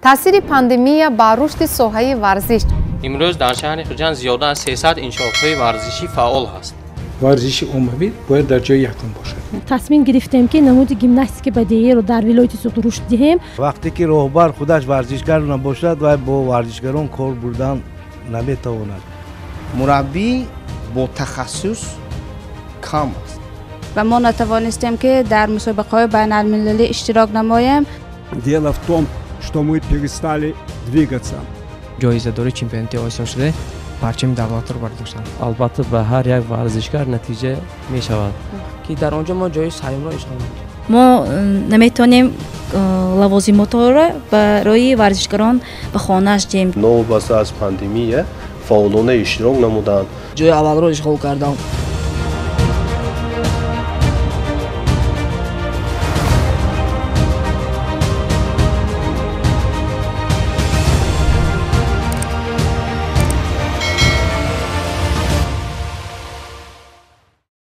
Таъсири пандемия ба рушди соҳаи варзиш. Имрӯз дар шаҳри Хуҷанд зиёда аз 300 иншоотҳои варзишӣ фаъол ҳаст. Варзиши оммавӣ бояд дар ҷои якум бошад. Тасмим гирифтем, ки намуди гимнастики бадеиро дар вилояти Суғд рушд диҳем. Вақте ки роҳбар худаш варзишгар набошад, вай бо варзишгарон кор бурдан наметавонад. Мураббӣ бо тахассус кам аст. Ва мо натавонистем, ки дар мусобиқаҳои байналмилалӣ иштирок намоем. Дело в том, что мы перестали двигаться. Ҷоизадори чемпионати Осиё шуда, парчами давлатро бардоштам. Албатта, ба ҳар як варзишгар натиҷа мешавад. Ки дар он ҷо мо ҷои сеюмро ишғол намудем. Мо наметавонем лавозимотҳоро барои варзишгарон ба хонааш диҳем. Новобаста аз пандемия фаъолона иштирок намуданд. Ҷои аввалро ишғол кардам.